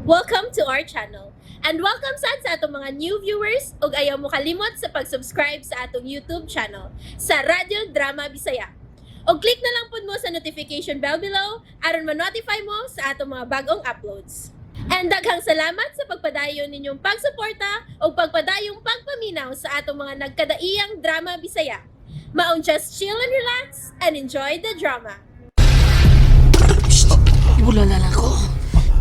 Welcome to our channel. And welcome sad sa atong mga new viewers ug ayaw mo kalimot sa pag-subscribe sa atong YouTube channel sa Radyo Drama Bisaya. Og click na lang pud mo sa notification bell below aron ma-notify mo sa atong mga bagong uploads. And daghang salamat sa pagpadayon ninyong pagsuporta ug pagpadayong pagpaminaw sa atong mga nagkadaiyang drama Bisaya. Maong just chill and relax and enjoy the drama. Gibulala na ko.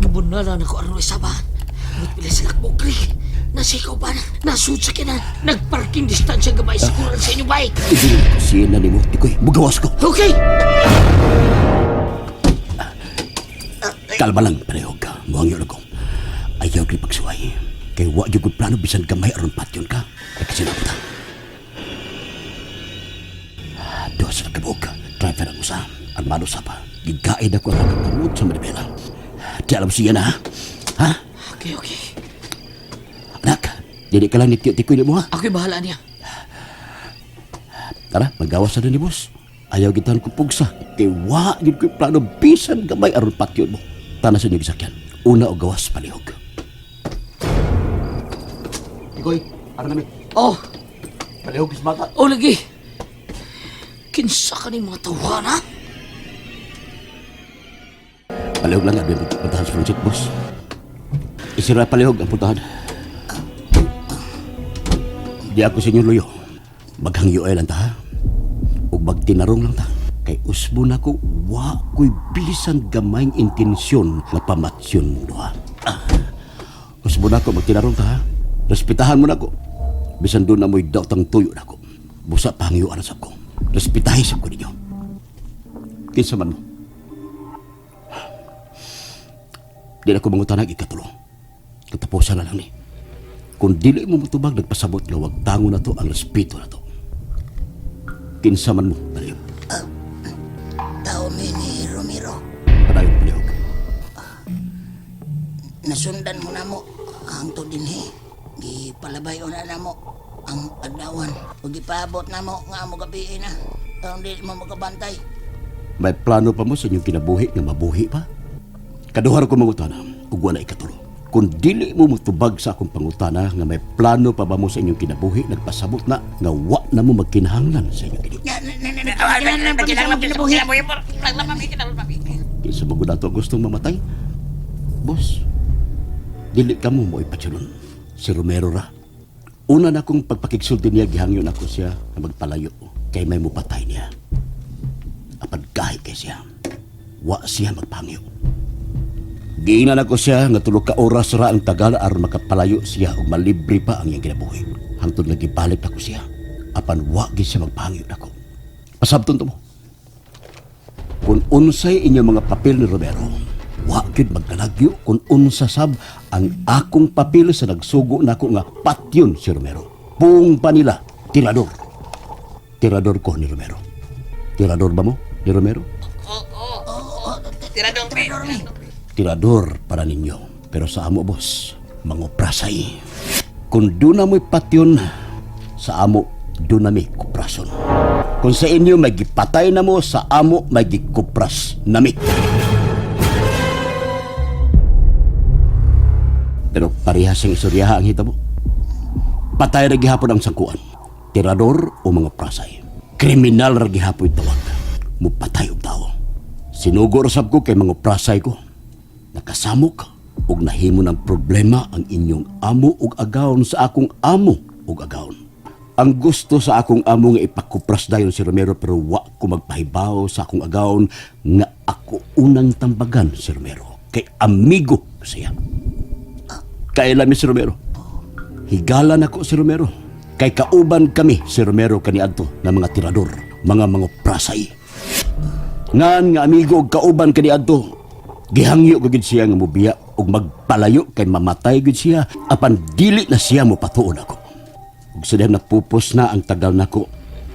Gibulala na ko aron isaban. But pila sila bukri. Nasikaw pa na. Nasud sa kinan. Nagparking distansya gabay siguran sa inyo bike. Ibig ko siya na nimo, Tikoy. Mugawas ko. Okay! Kalma lang, palihog ka. Muhangyo na ko. Ayaw kay pagsuway. Kay wa jud ko'y plano bisan gamay aron patyon ka. Kay kasi na ta. Duha sa nagkabuok. Driver ang usa. Armado sa pa. Gigaid ako ang nagkamot sa Manibela. Di alam siya na, ha? Ha? Okay, okay. Anak, dili ka lang ni Tiyo Tikoy ni mo, ha? Ako'y bahala niya. Tara, magawas na ni boss. Ayaw gitan ko pugsa. Kay wa jud ko'y plano bisan gamay aron patyon mo. Tana sa inyong gisakyan. Una o gawas palihog. Tikoy, aron nami. Oh, Palihog is bata. oh lagi. Kinsa ka ning mga tawhan, ha? Palihog lang ang puntahan sa front seat, boss. Isira palihog ang puntahan. Di ako sa inyong luyo. Maghangyo ay lang ta, ha? Ug magtinarong lang ta. Kay usbo na ko, wa ko'y bisan gamayng intensyon nga pamatsyon mong duha. Ah. Usbo na ko, magtinarong ta, ha? Respetahan mo na ko. Bisan doon na mo'y daotang tuyo na ko. Busa pahangyoan na sab ko. Respetahin sab ko ninyo. Kinsa man mo. Di na ko mangutanag ikatulo. Katapusan na lang ni. Kung dili mo mutubag, nagpasabot nga wag tango na to ang respeto na to. Kinsa man mo, palihog. Tao mi ni Romero. Padayon, palihog. Nasundan mo na mo ang to dinhi. Gipalabay na namo ang adlawan. Ug gipaabot na mo nga mo gabi na. Aron dili mo makabantay. May plano pa mo sa inyong kinabuhi nga mabuhi pa? Kaduhar ko mangutana, ug wala ikatulo. Kung dili mo mutubag sa akong pangutana nga may plano pa ba mo sa inyong kinabuhi, nagpasabot na nga wa na mo magkinahanglan sa inyong kinabuhi. Na na na na na kinabuhi. Kinsa man gud ato ang gustong mamatay? Boss, dili ka mo mo'y patsunon. Si Romero ra. Una na kong pagpakigsulti niya, gihangyon ako siya na magpalayo. Kay may mupatay niya. Apan kahit kay siya, wa siya magpangyo. Giinan ako siya nga tulo ka oras ra ang tagal aron makapalayo siya ug malibre pa ang iyang kinabuhi. Hangtod nga gibalik ako siya. Apan wa gid siya magpangyo nako. Pasabton to mo. Kung unsay inyong mga papel ni Romero, wa gyud magkalagyo kung unsa sab ang akong papel sa nagsugo nako nga patyon si Romero. Buong pa nila, tirador. Tirador ko ni Romero. Tirador ba mo ni Romero? Tirador para ninyo. Pero sa amo, boss, manguprasay. Kung doon na mo'y patyon, sa amo, doon na may kuprason. Kung sa inyo may gipatay na mo, sa amo may gikupras nami. Pero parehas ang istoryaha ang hitabo. Patay ra gihapon ang sangkuan. Tirador o mga prasay. Kriminal ra gihapon tawag. Mupatay og tawo. Sinugo ra sab ko kay mga prasay ko. Nakasamok ug nahimo ng problema ang inyong amo ug agawon sa akong amo ug agawon. Ang gusto sa akong amo nga ipakupras dayon si Romero, pero wa ko magpahibaw sa akong agawon nga ako unang tambagan si Romero kay amigo ko siya. Kaila mi si Romero. Higala nako si Romero. Kay kauban kami si Romero kaniadto na mga tirador, mga prasay. Ngan nga amigo og kauban kaniadto, gihangyo ko gid siya nga mobiya og magpalayo kay mamatay gid siya apan dili na siya mopatuon ako. Ug sa dihang napupos na ang tagal nako,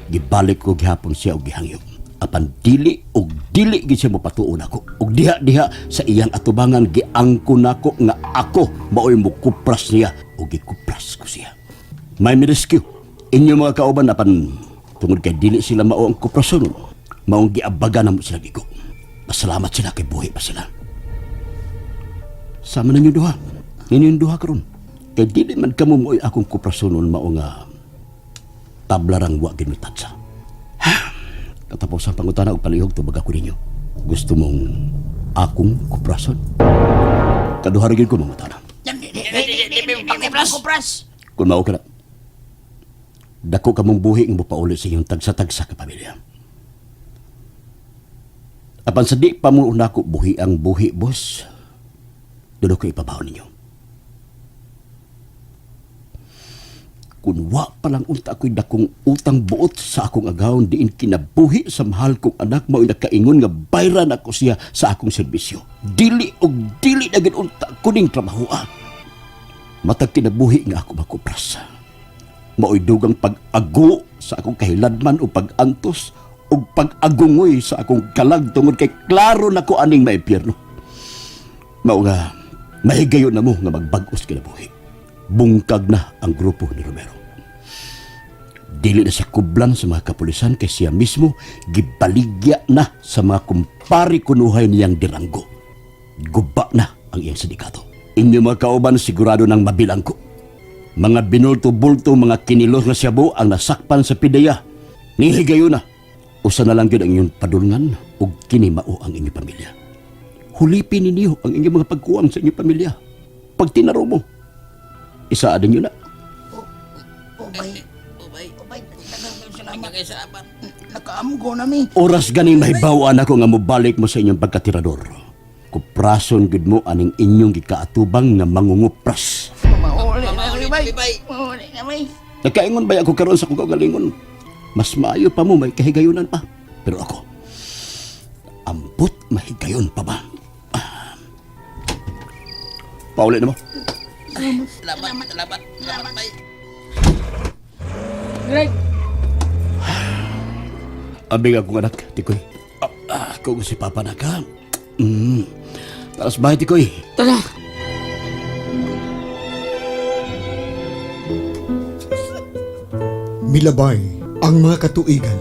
gibalik ko gihapon siya og gihangyo. Apan dili og dili gid siya mopatuon ako. Ug diha-diha sa iyang atubangan giangko nako nga ako maoy mokupras niya ug gikupras ko siya. May mirescue. Inyo mga kauban apan tungod kay dili sila mao ang kuprason, maong giabagan namo sila gigo. Pasalamat sila kay buhi pa sila. Sama ninyo duha. Ninyong duha karon. Kay dili man kamo mo'y akong kuprasunon mao nga tablarang wa gid mitatsa. Katapos ang pangutana og palihog tubag ako ninyo. Gusto mong akong kuprason? Kaduha ra gyud ko mangutana. Di, di, di, di, di, di, kupras. Kung mao ka na, dako ka mong buhi nga mopauli sa iyong tagsa-tagsa ka pamilya. Apan sa di pa mo nako buhi ang buhi, boss, doon ko ipabaon ninyo. Kung wa pa lang unta ako'y dakong utang buot sa akong agawon, diin kinabuhi sa mahal kong anak, mao'y nakaingon nga bayran ako siya sa akong serbisyo. Dili og dili na gid unta kuning trabahoa. Matag kinabuhi nga ako makupras. Mao'y dugang pag-ago sa akong kahiladman o pag-antos o pag-agungoy sa akong kalag tungod kay klaro na ko aning maimpyerno. Mao nga, mahigayon na mo nga magbag-os kinabuhi. Bungkag na ang grupo ni Romero. Dili na sa kublan sa mga kapulisan kay siya mismo gibaligya na sa mga kumpare kunuhay niyang diranggo. Guba na ang iyang sindikato. Inyo mga kauban sigurado nang mabilang ko. Mga binulto-bulto, mga kinilos nga siyabo ang nasakpan sa pidaya. Nihigayo na. Usa na lang yun ang inyong padulngan ug kini mao ang inyong pamilya. Hulipin ninyo ang inyong mga pagkuwang sa inyong pamilya. Pag tinaro mo, isaa ninyo na. Ubay, Ubay, ubay, daghang kayo salamat. daghang salamat. Nakaamgo na mi. Oras ganing mahibawaan ako nga mobalik mo sa inyong pagkatirador. Kuprason gud mo aning inyong gikaatubang nga mangungupras. Mauli na mi, Mauli bay. na mi, bay. Mauli na mi. Nagkaingon ba ako karon sa kong kaugalingon? Mas maayo pa mo, may kahigayunan pa. Pero ako, ambot mahigayon pa ba? Ah. Pauli na mo. Salamat, salamat, salamat, bay. Greg, Abig akong anak, Tikoy. Ah, ah, kung si Papa na ka. Mm. Taras bahay, Tikoy. Tara. Milabay ang mga katuigan.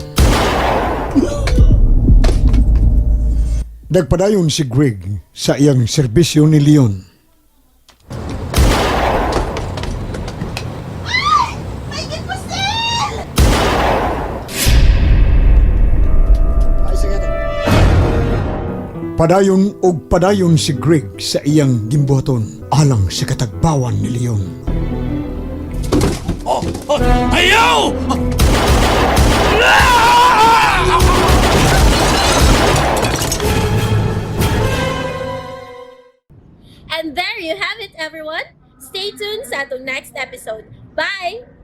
Nagpadayon si Greg sa iyang serbisyo ni Leon. Padayon og padayon si Greg sa iyang gimbuhaton alang sa katagbawan ni Leon. Ayaw! And there you have it, everyone. Stay tuned sa atong next episode. Bye!